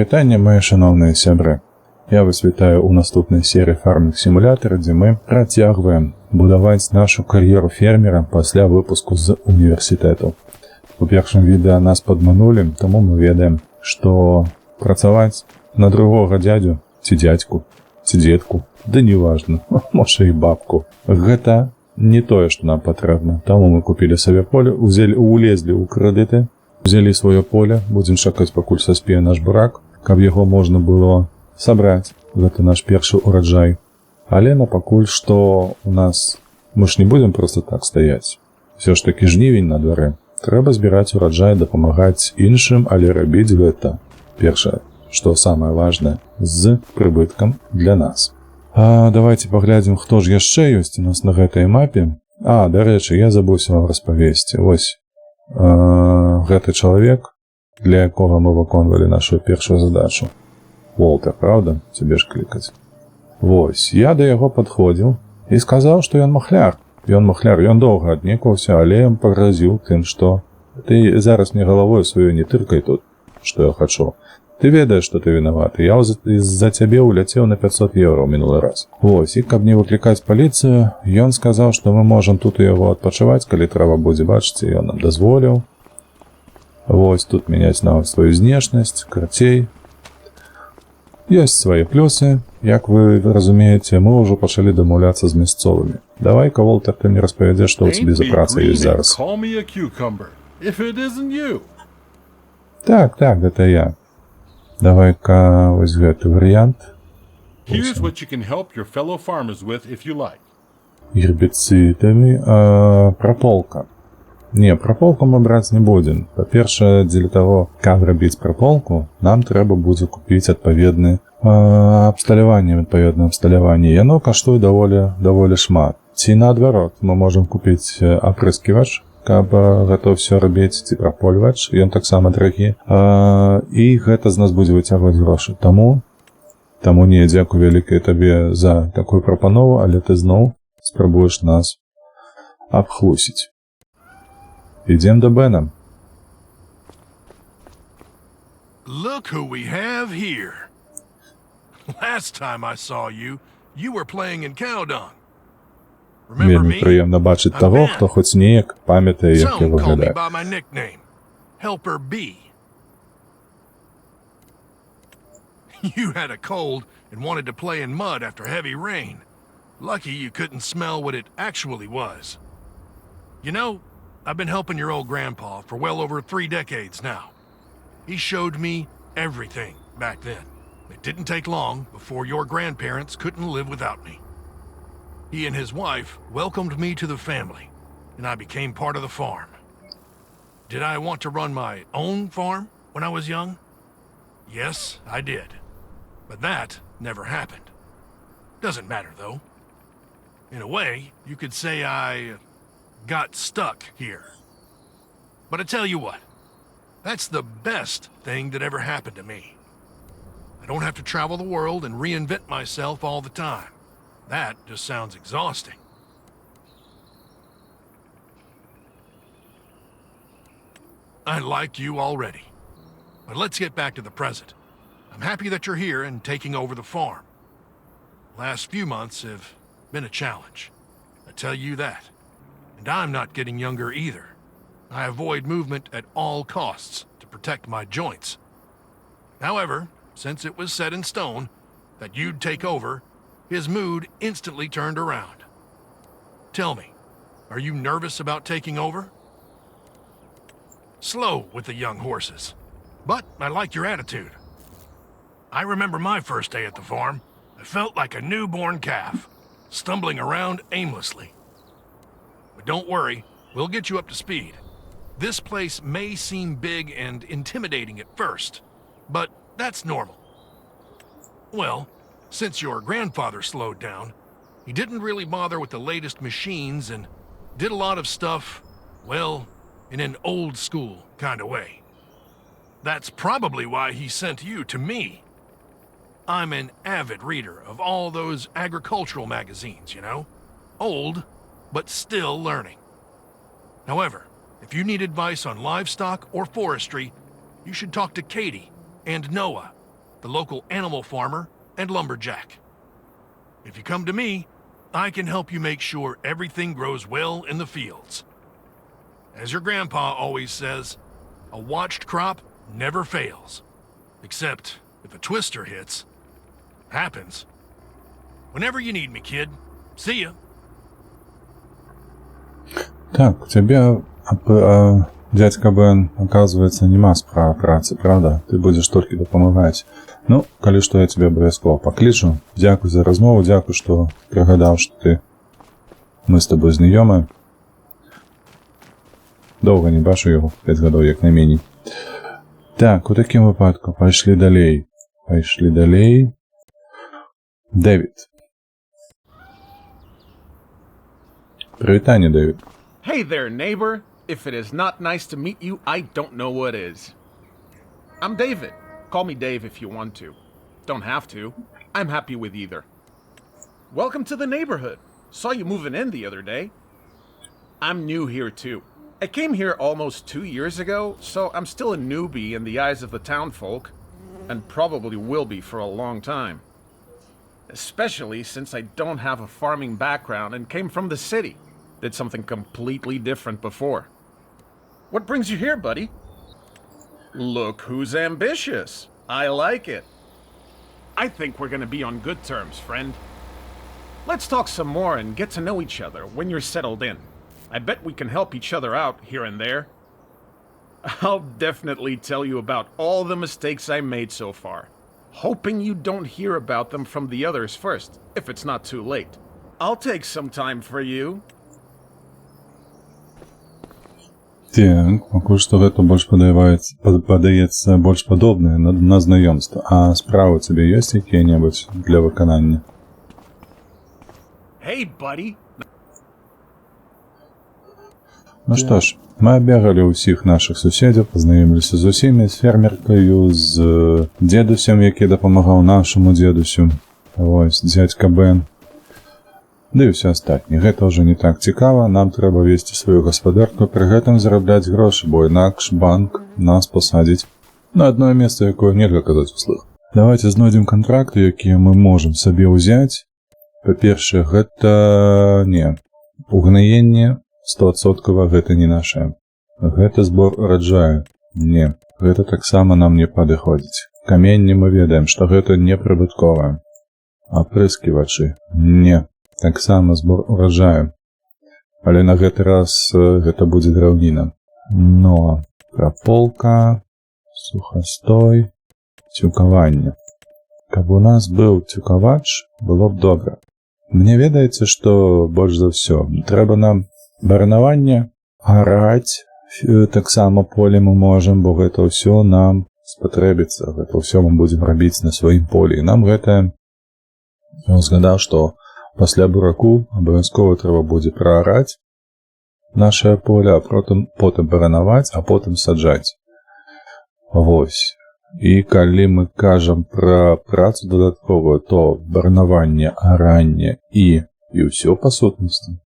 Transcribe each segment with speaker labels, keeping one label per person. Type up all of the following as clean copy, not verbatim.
Speaker 1: Прывітанне, мае шаноўныя сябры. Я вас вітаю ў наступнай серыі Farming Simulator, дзе мы працягваем будаваць нашу кар'еру фермера пасля выпуску з універсітэту. У першым відэа нас падманулі, таму мы ведаем, што працаваць на другога дзядзю ці дзядзьку, ці дзедку, да неважна, можа, і бабку. Гэта не тое, што нам патрэбна. Таму мы купілі сабе поле, узялі, улезлі ў крэдыты, узялі сваё поле, будзем чакаць, пакуль саспее наш бурак, каб яго можна было сабраць. Гэта наш першы ураджай. Але на пакуль што у нас, мы ж не будзем просто так стаяць. Усё ж такі жнівень на дварэ. Трэба збіраць ураджай, дапамагаць іншым, але рабіць гэта, першае, што самае важнае, з прыбыткам для нас. А давайте паглядзім, хто ж яшчэ ёсць у нас на гэтай мапе. А, дарэчы, я забыўся вам распавесці. Вось гэты чалавек, для якога мы выконвалі нашу першую задачу. Волтер, правда? Цябе ж клікаць. Вось, я да яго падходзіў і сказаў, што ён махляр. Ён махляр, ён доўга аднекваўся, але ён пагразіў тым, што ты зараз мне галавою сваю не тыркай тут, што я хачу. Ты ведаеш, што ты вінаваты. Я з-за цябе ўляцеў на 500 еўра ў мінулы раз. Вось, і каб не выклікаць паліцыю, ён сказаў, што мы можам тут у яго адпачываць, калі трэба будзе, бачыце, ён нам дазволіў. Вось тут мяняць нават сваю знешнасць, карацей. Ёсць свае плюсы, як вы разумееце, мы ўжо пачалі дамаўляцца з мясцовымі. Давай-ка, Волтер, ты мне распавядзеш, што ў цябе за
Speaker 2: Ain't me
Speaker 1: праца ёсць
Speaker 2: green and
Speaker 1: зараз.
Speaker 2: call me a cucumber, if it isn't you.
Speaker 1: Так, гэта я. Давай-ка вось гэты варыянт.
Speaker 2: Here's what you can help your fellow farmers with, if you like.
Speaker 1: Гербіцыдамі. Праполка. Не, праполку мы браць не будзем. Па-першае, дзеля таго, каб рабіць праполку, нам трэба будзе купіць адпаведны абсталяванне, адпаведнае абсталяванне. Яно каштуе даволі шмат. Ці наадварот, мы можам купіць апрысківач, каб гэта ўсё рабіць, ці праполвач, ён таксама дарагі. І гэта з нас будзе выцягваць грошы. Таму не, дзякуй вялікае табе за такую прапанову, але ты зноў спрабуеш нас абхлусіць. Ідзем да Бена.
Speaker 3: Look who we have here. Last time I saw you, you were playing in cow dung. Remember
Speaker 1: Вельмі
Speaker 3: me?
Speaker 1: прыемна бачыць
Speaker 3: I'm
Speaker 1: таго,
Speaker 3: Ben.
Speaker 1: хто хоць неяк памятае, як я
Speaker 3: Some call me
Speaker 1: выглядаю.
Speaker 3: by my nickname, Helper B. You had a cold and wanted to play in mud after heavy rain. Lucky you couldn't smell what it actually was. You know, I've been helping your old grandpa for well over 3 decades now. He showed me everything back then. It didn't take long before your grandparents couldn't live without me. He and his wife welcomed me to the family, and I became part of the farm. Did I want to run my own farm when I was young? Yes, I did. But that never happened. Doesn't matter, though. In a way, you could say I got stuck here. But I tell you what, that's the best thing that ever happened to me. I don't have to travel the world and reinvent myself all the time. That just sounds exhausting. I like you already. But let's get back to the present. I'm happy that you're here and taking over the farm. Last few months have been a challenge. I tell you that. And I'm not getting younger either. I avoid movement at all costs to protect my joints. However, since it was set in stone that you'd take over, his mood instantly turned around. Tell me, are you nervous about taking over? Slow with the young horses. But I like your attitude. I remember my first day at the farm. I felt like a newborn calf, stumbling around aimlessly. But don't worry, we'll get you up to speed. This place may seem big and intimidating at first, but that's normal. Well, since your grandfather slowed down, he didn't really bother with the latest machines and did a lot of stuff, well, in an old school kind of way. That's probably why he sent you to me. I'm an avid reader of all those agricultural magazines, you know? Old, but still learning. However, if you need advice on livestock or forestry, you should talk to Katie and Noah. the local animal farmer and lumberjack. If you come to me, I can help you make sure everything grows well in the fields. As your grandpa always says, a watched crop never fails. Except if a twister hits. Happens. Whenever you need me, kid. See ya.
Speaker 1: Так, у цябе, дядька Бен, оказывается, няма справа працы, правда? Ты будзеш толькі дапамагаць. Ну, калі што, я цябе абавязкова паклічу. Дзякуй за размову, дзякуй, што прыгадаў, што мы з табой знаёмы. Доўга не бачу яго, 5 гадоў як найменей. Так, у такім выпадку пайшлі далей. Пайшлі далей. Дэвід. Прывітанне, Дэвід.
Speaker 4: Hey there, neighbor. If it is not nice to meet you, I don't know what is. I'm David. Call me Dave if you want to. Don't have to. I'm happy with either. Welcome to the neighborhood. Saw you moving in the other day. I'm new here too. I came here almost 2 years ago, so I'm still a newbie in the eyes of the townfolk, and probably will be for a long time. Especially since I don't have a farming background and came from the city. Did something completely different before. What brings you here, buddy? Look who's ambitious. I like it. I think we're going to be on good terms, friend. Let's talk some more and get to know each other when you're settled in. I bet we can help each other out here and there. I'll definitely tell you about all the mistakes I made so far. Hoping you don't hear about them from the others first, if it's not too late. I'll take some time for you.
Speaker 1: Так, пакуль што гэта больш падаецца больш падобнае на знаёмства. А справы ў цябе ёсць якія-небудзь для выканання?
Speaker 4: Hey, buddy.
Speaker 1: Ну што ж, мы абегалі ўсіх нашых суседзяў, пазнаёміліся з усімі, з фермеркаю, з дзедусем, які дапамагаў нашаму дзедусю. Вось, дзядзька Бен. Ды і ўсё астатняе. Гэта ўжо не так цікава, нам трэба весці сваю гаспадарку, пры гэтым зарабляць грошы, бо інакш банк нас пасадзіць на адно месца, якое нельга казаць услых. Давайте знойдзем кантракты, якія мы можам сабе ўзяць. Па-першае, гэта не. Угнаенне 100% гэта не наша. Гэта збор ураджаю. Не, гэта таксама нам не падыходзіць. Каменне мы ведаем, што гэта непрыбытковае. Апрысківачы. Не. Таксама збор ураджаю. Але на гэты раз гэта будзе драўніна. Но праполка, сухастой, цюкаванне. Каб у нас быў цюкавач, было б добра. Мне ведаецца, што больш за ўсё трэба нам баранаванне, араць, таксама поле мы можам, бо гэта ўсё нам спатрэбіцца, гэта ўсё мы будзем рабіць на сваім полі. І нам гэта, ён згадаў, што пасля бураку абавязкова трэба будзе праараць наше поле, а потым баранаваць, а потым саджаць. Вось. І калі мы кажам пра працу дадатковую, то баранаванне, аранне і ўсё па сутнасці.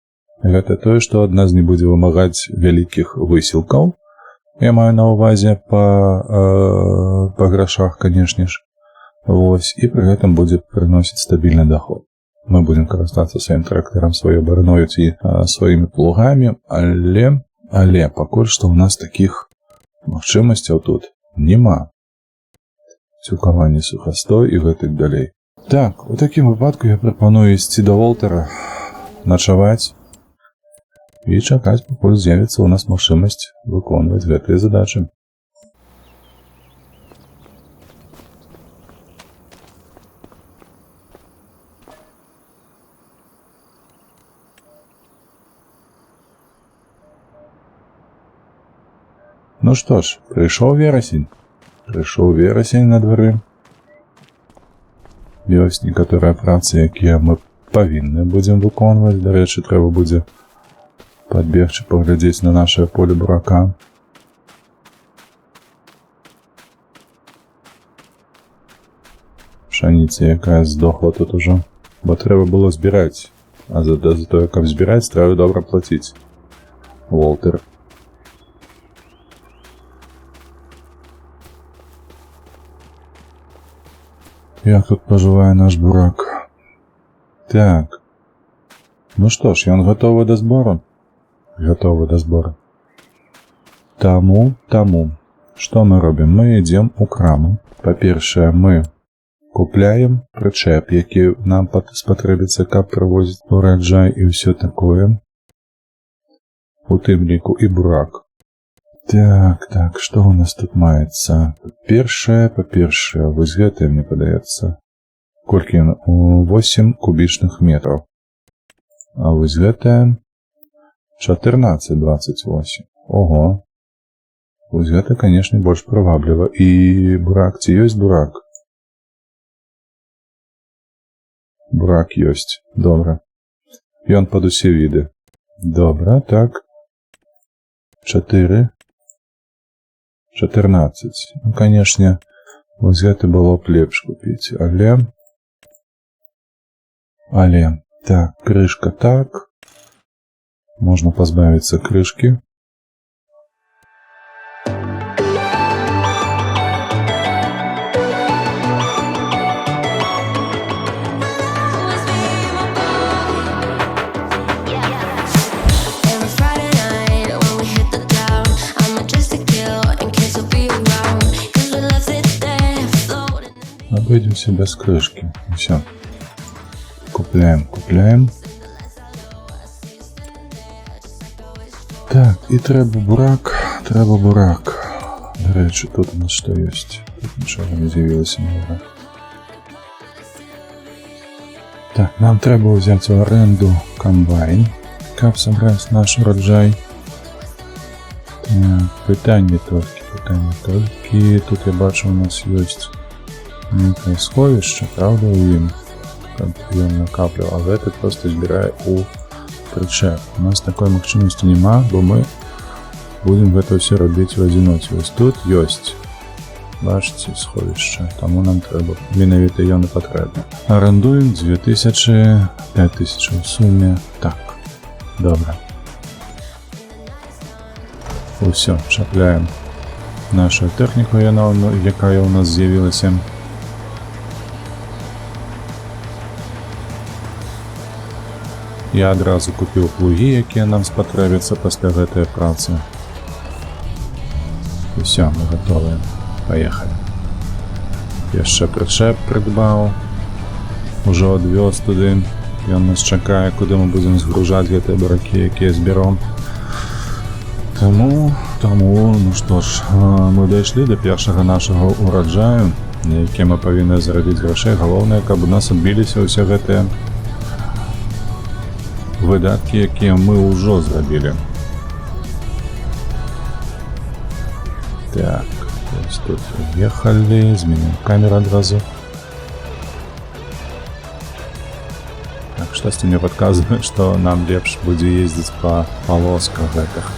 Speaker 1: Гэта тое, што ад нас не будзе вымагаць вялікіх высілкаў. Я маю на ўвазе па грашах, канешне ж. Вось. І пры гэтым будзе прыносіць стабільны доход. Мы будзем карыстацца сваім трактарам, сваёй бараною ці сваімі плугамі, але пакуль што ў нас такіх магчымасцяў тут няма. Цюкаванне сухастой і гэтак далей. Так, у такім выпадку я прапаную ісці да Волтера, начаваць і чакаць, пакуль з'явіцца ў нас магчымасць выконваць гэтыя задачы. Ну што ж, прыйшоў верасень. Прыйшоў верасень на двары. Ёсць некаторыя працы, якія мы павінны будзем выконваць. Дарэчы, трэба будзе падбегчы паглядзець на наше поле бурака. Пшаніца, якая здохла тут ужо. Бо трэба было збіраць. А за тое, каб збіраць, трэба добра плаціць. Волтер. Як тут пажывае наш бурак? Так. Ну што ж, ён гатовы да збору? Гатовы да збору. Таму, што мы робім? Мы ідзем у краму. Па-першае, мы купляем прычэп, які нам спатрэбіцца, каб прывозіць ураджай і ўсё такое. У тым ліку і бурак. Так, што ў нас тут маецца? Па-першае, вось гэтае, мне падаецца. Колькі ён? 8 кубічных метраў. А вось гэтае 14,28. Ого. Вось гэта, канешне, больш прывабліва. І бурак, ці ёсць бурак? Бурак ёсць. Добра. Ён пад усе віды. Добра, так. 4. 14. Ну, канешне, вось гэта было б лепш купіць, але, так, крышка так. Можна пазбавіцца крышкі.
Speaker 5: Every Friday night when we hit the town, I'm just a kill in case you'll be around. 'Cause we left it there, floating in
Speaker 1: Абыдземся без крышкі. Всё. Купляем, купляем. Так, і трэба бурак, трэба бурак. Дарэчы, тут у нас што ёсць? Тут нічога не з'явілася новага. Так, нам трэба ўзяць у арэнду камбайн, каб сабраць наш ураджай. Так, пытанне толькі. Тут я бачу, у нас ёсць нейкае сховішча, праўда, у ім, каб ён накапліваў, а гэты проста збірае у прычэп. У нас такой магчымасці няма, бо мы будзем гэта ўсё рабіць у адзіноце. Вось тут ёсць, бачыце, сховішча, таму нам трэба менавіта ён і патрэбны. Арандуем 2000, 5000 у суме. Так, добра. Усё, чапляем нашу тэхніку, яна, якая ў нас з'явілася. Я адразу купіў плугі, якія нам спатрэбяцца пасля гэтай працы. Усё, мы гатовыя. Паехалі. Яшчэ прычэп прыдбаў. Ужо адвёз туды. Ён нас чакае, куды мы будзем згружаць гэтыя буракі, якія збяром. Таму, ну што ж, мы дайшлі да першага нашага ураджаю, на які мы павінны зарабіць грашэй. Галоўнае, каб у нас адбіліся ўсе гэтыя выдаткі, якія мы ўжо зрабілі. Так, ось тут прыехалі, зменім камеру адразу. Так, штосьці мне падказвае, што нам лепш будзе ездзіць па палосках гэтых.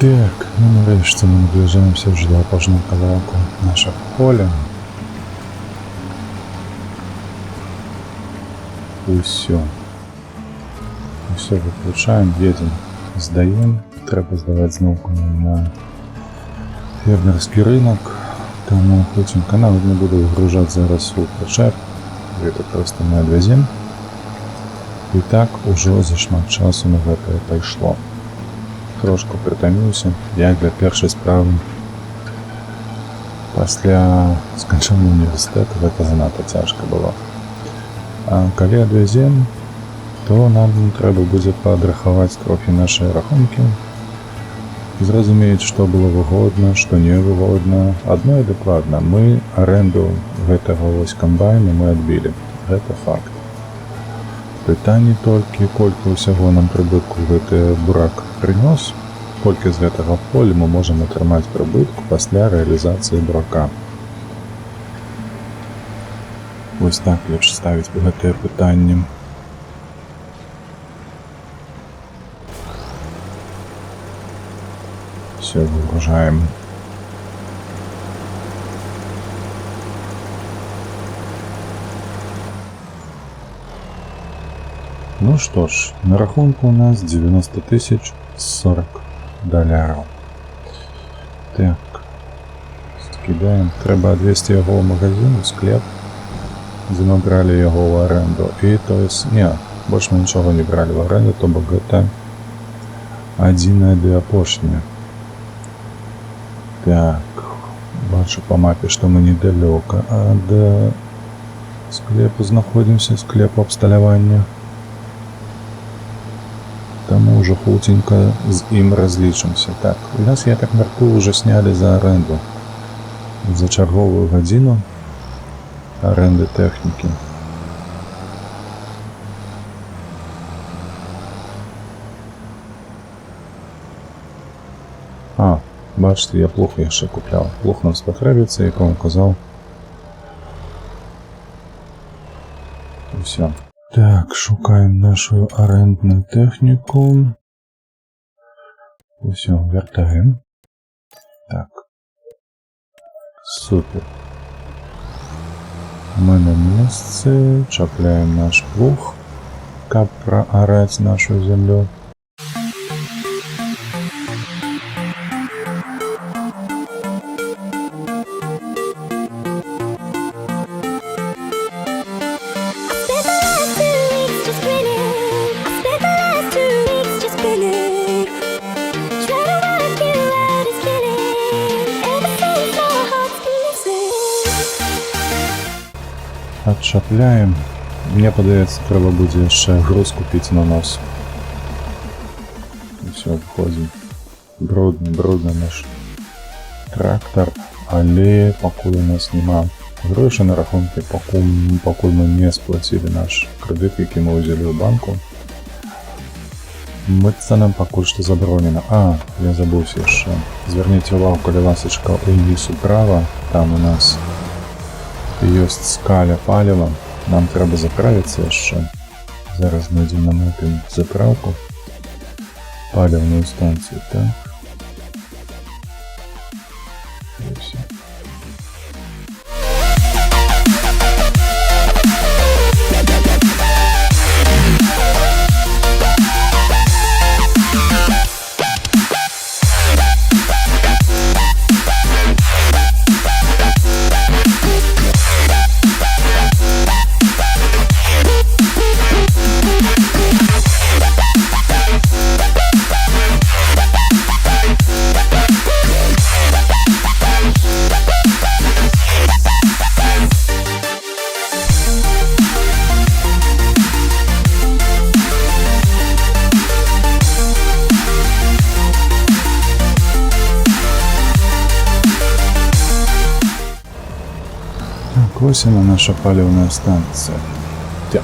Speaker 1: Так, ну нарэшце мы набліжаемся ўжо да апошняга кавалку нашага поля. Усё. Усё выключаем, едзем, здаем. Трэба здаваць зноўку на фермерскі рынок. Таму хуценька нават не буду выгружаць зараз у прычэп. Гэта проста мы адвязем. І так ужо зашмат часу на гэтае пайшло. Трошку прытаміўся, як для першай справы. Пасля сканчэння універсітэту гэта занадта цяжка было. А калі адвязем, то нам трэба будзе падрахаваць трохі нашыя рахункі, зразумець, што было выгодна, што невыгодна. Адно і дакладна, мы арэнду гэтага вось камбайну мы адбілі. Гэта факт. Пытанне толькі, колькі ўсяго нам прыбытку гэты бурак прынёс, колькі з гэтага поля мы можам атрымаць прыбытку пасля рэалізацыі бурака. Вось так лепш ставіць гэтае пытанне. Всё, выгружаем. Ну что ж, на рахунку у нас 90 тысяч 40 доляраў. Так, скідаем. Трэба адвесці яго ў магазин, у склеп, дзе мы бралі яго ў арэнду. І то есть, не, больш мы нічога не бралі ў арэнду, то бок гэта адзінае ды апошняе. Так, бачу па мапе, што мы недалёка ад склепу знаходзімся, склепу абсталявання. Таму ўжо хуценька з ім разлічымся. Так, у нас, я так мяркую, ўжо снялі за арэнду. За чарговую гадзіну арэнды тэхнікі. А, бачыце, я плуг яшчэ купляў. Плуг нам спатрэбіцца, як вам казаў. Усё. Так, шукаем нашу арэндную тэхніку. Усё, вяртаем. Так. Супер. Мы на месцы, чапляем наш плуг, каб праараць нашу зямлю.
Speaker 5: Spent the last 2 weeks just grinning. I spent the last 2 weeks just grinning. Trying to work you out is killing. Ever since our hearts been missing.
Speaker 1: Адчапляем. Мне падаецца, трэба будзе яшчэ груз купіць на нос. Усё, выходзім. Брудны, брудны наш трактар, але пакуль у нас няма грошы на рахунку, пакуль мы не сплацілі наш крэдыт, які мы ўзялі ў банку. Мыцца нам пакуль што забаронена. А, я забыўся яшчэ. Звярніце ўвагу, калі ласачка, уніз управа, там у нас ёсць скаля паліва. Нам трэба заправіцца яшчэ. Зараз знойдзем на мапе заправку. Паліўную станцыю, так. І ўсё. Так, вось она, наша паліўная станцыя. Так,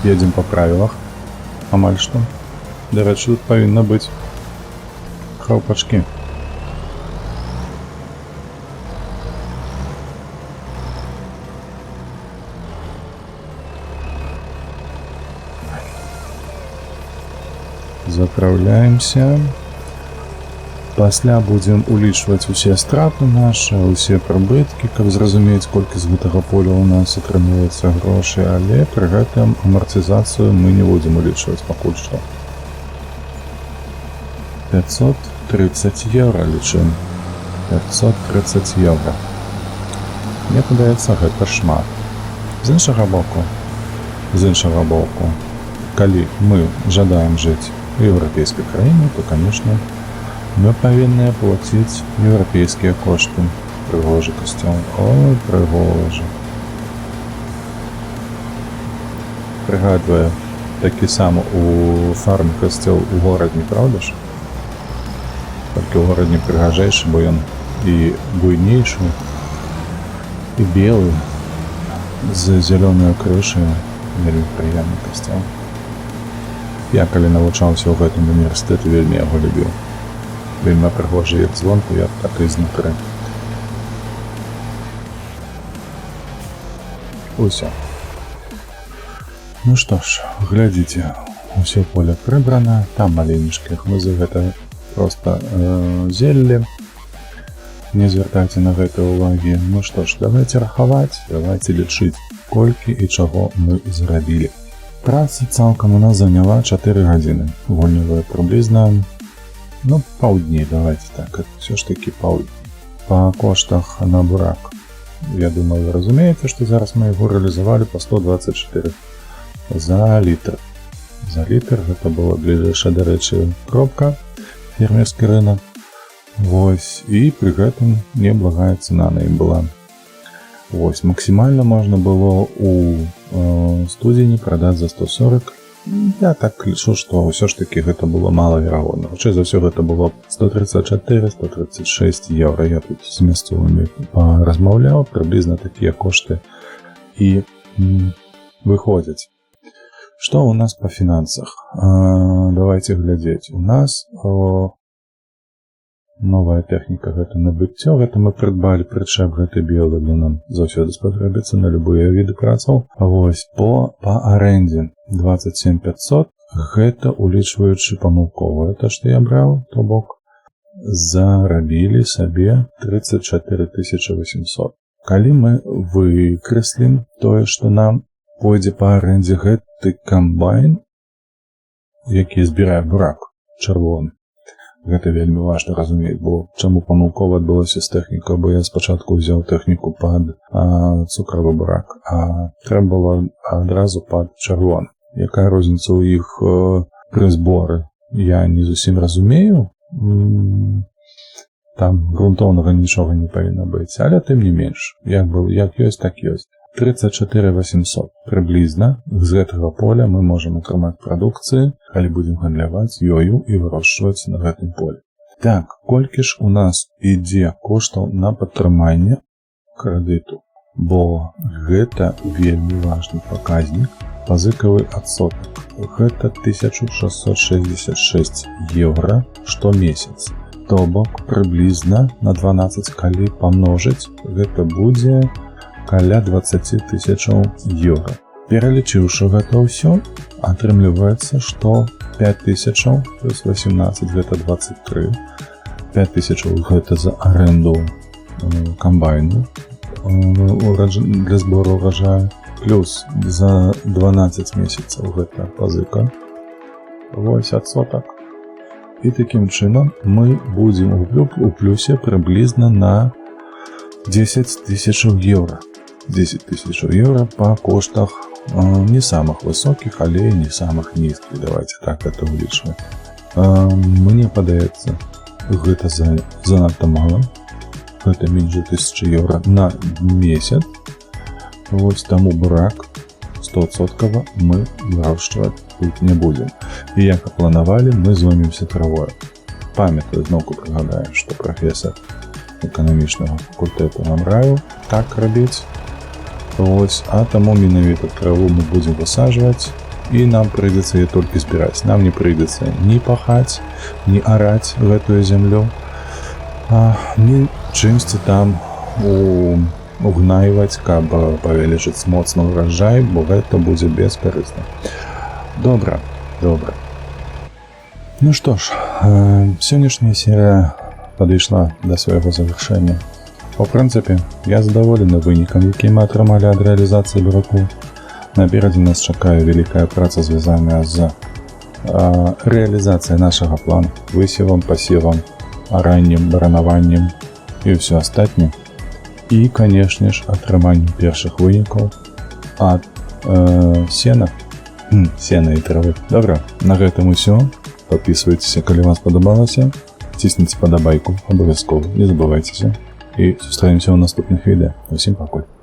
Speaker 1: едзем па правілах. Амаль што. Дарэчы, тут павінна быць храпачкі. Заправляемся. Пасля будзем улічваць усе страты нашы, усе прыбыткі, каб зразумець, колькі з гэтага поля ў нас атрымліваецца грошай, але пры гэтым амартызацыю мы не будзем улічваць пакуль што. 530 еўра лічым. 530 еўра. Мне падаецца, гэта шмат. З іншага боку, калі мы жадаем жыць у еўрапейскай краіне, то, конечно, мы павінны плаціць еўрапейскія кошты. Прыгожы касцёл. Ой, прыгожы. Прыгадвае такі самы у фарме касцёл у Горадні, праўда ж? Толькі ў Горадні прыгажэйшы, бо ён і буйнейшы, і белы, з зялёнай крышай, вельмі прыемны касцёл. Я калі навучаўся ў гэтым універсітэце, вельмі яго любіў. Вельмі прыгожы як звонку, як так і знутры. Усё. Ну што ж, глядзіце, усё поле прыбрана, там маленечкія хмызы, гэта просто зелле. Не звяртайце на гэта ўвагі. Ну што ж, давайте рахаваць, давайте лічыць, колькі і чаго мы зарабілі. Праца цалкам у нас заняла 4 гадзіны. Гульнявая прыблізна, ну, паўдні, давайте так, это все ж таки паўдні. Па коштах на бурак. Я думаю, вы разумееце, што зараз мы яго рэалізавалі па 124 за літр. За літр гэта была бліжэйшая, дарэчы, кропка, фермерскі рынок. Вось, і пры гэтым неблагая цена на ім была. Вось, максімальна можна было у студзені прадаць за 140. Я так лічу, што ўсё ж таки гэта было малаверагодна. Хутчэй за ўсё, гэта было 134, 136 еўра. Я тут з мясцовымі паразмаўляў, прыблізна такія кошты і выходзяць. Што ў нас па фінансах? Давайте глядзець. У нас новая тэхніка, гэта набыццё, гэта мы прыдбалі прычэп гэты белы, бо нам заўсёды спатрэбіцца на любыя віды працаў. Вось, па арэндзе 27 500, гэта улічваючы памылкова это, што я браў, то бок зарабілі сабе 34 800. Калі мы выкрэслім тое, што нам пойдзе па арэндзе гэты камбайн, які збірае бурак чырвоны, гэта вельмі важна разумець, бо чаму памылкова адбылося з тэхнікай, бо я спачатку ўзяў тэхніку пад цукравы бурак, а трэба было адразу пад чырвоны. Якая розніца ў іх пры зборы, я не зусім разумею. Там грунтоўнага нічога не павінна быць, але тым не менш, як был, як ёсць, так ёсць. 34 800 прыблізна з гэтага поля мы можам атрымаць прадукцыі, калі будзем гандляваць ёю і вырошчваць на гэтым поле. Так, колькі ж у нас ідзе коштаў на падтрыманне крэдыту? Бо гэта вельмі важны паказнік, пазыкавы адсотак. Гэта 1666 еўра штомесяц. То бок прыблізна на 12 калі памножыць, гэта будзе каля 20 тысячаў еўра. Пералічыўшы гэта ўсё, атрымліваецца, што 5000 плюс 18, гэта 23. 5000 гэта за аренду камбайну для збору урожаю, плюс за 12 месяцаў гэта пазыка. Вось адсотак. І такім чынам мы будзем у плюсе прыблізна на 10 тысячаў еўра. 10 тысяч еўра па коштах не самых высокіх, але і не самых нізкіх. Давайте так это улічваць. Мне падаецца, гэта занадта мала. Гэта менш за 1000 еўра на месяц. Вось таму бурак 100% мы вырошчваць тут не будзем. І як і планавалі, мы зоймемся травою. Памятаю, зноўку прыгадаю, што прафесар эканамічнага факультэту нам раіў так рабіць. Вось, а таму менавіта траву мы будзем высаджваць, і нам прыйдзецца яе толькі збіраць. Нам не прыйдзецца ні пахаць, ні араць гэтую зямлю, ні чымсьці там угнайваць, каб павялічыць моцна ўраджай, бо гэта будзе бескарысна. Добра, добра. Ну што ж, сённяшняя серыя падышла да свайго завяршэння. У прынцыпе, я задаволены вынікам, які мы атрымалі ад рэалізацыі бураку. Наперадзе нас чакае вялікая праца, звязаная з рэалізацыяй нашага плану, высевам, пасевам, араннем, баранаваннем і ўсё астатняе. І, канешне ж, атрыманнем першых вынікаў ад сена і травы. Добра, на гэтым усё. Падпісвайцеся, калі вам спадабалася. Цісніце падабайку абавязкова, не забывайцеся. І сустрэнемся ў наступных відэа. Усім пакуль.